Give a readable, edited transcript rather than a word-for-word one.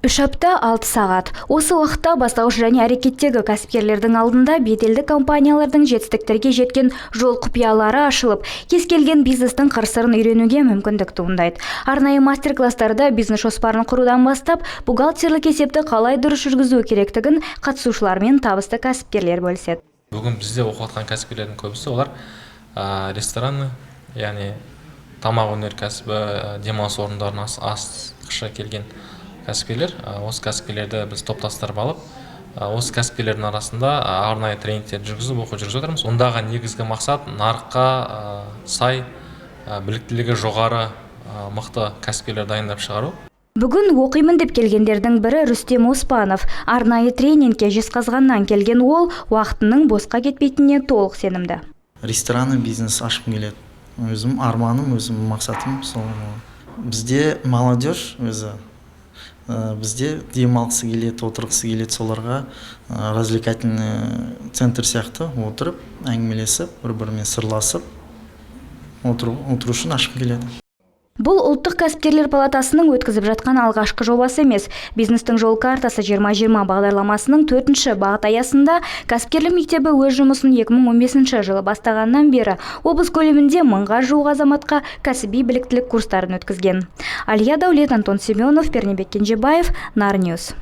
3 апта, 6 сағат. Осы уақытта бастауыш және әрекеттегі кәсіпкерлердің алдында беделді компаниялардың жетістіктерге жеткен жол құпиялары ашылып, кез келген бизнестің қыр-сырын үйренуге мүмкіндік туындайды. Арнайы мастер-класстарда бизнес жоспарын құрудан бастап, бухгалтерлік есепті қалай дұрыс жүргізу керектігін қатысушылармен табысты кәсіпкерлер бөліседі. Бүгін бізде оқып жатқан кәсіпкерлердің көбісі олар рестораны, яғни тамақ өнеркәсібі, демалыс орындарын ашқысы келген кәсіпкерлер. Осы кәсіпкерлерді біз топтастырып алып, осы кәсіпкерлердің арасында арнайы тренингтер жүргізіп, оқу жүргізіп жатырмыз. Ондағы негізгі мақсат — нарыққа сай, біліктілігі жоғары, мықты кәсіпкерлер дайындап шығару. Бүгін оқимын деп келгендердің бірі — Рүстем Оспанов. Арнайы тренингке Жезқазғаннан келген ол уақытының босқа кетпейтініне толық сенімді. Ресторанный бизнес ашқым келеді. Өзім арманым, өзім мақсатым сол. Бізде молодежь өзі бізде демалғысы келеді, отырғысы келеді. Соларға развлекательный центр сияқты, отырып, әңгімелесіп, бір бірімен сырласып отыру үшін ашқым келеді. Бұл Ұлттық кәсіпкерлер палатасының өткізіп жатқан алғашқы жобасы емес. Бизнестің жол картасы 2020 бағдарламасының төртінші бағыт аясында кәсіпкерлік мектебі өз жұмысын 2015 жылы бастағаннан бері облыс көлемінде мыңға жуық азаматқа кәсіби біліктілік курстарын өткізген. Алия Дәулет, Антон Семенов, Пернебек Кенжебаев, Нар Ньюс.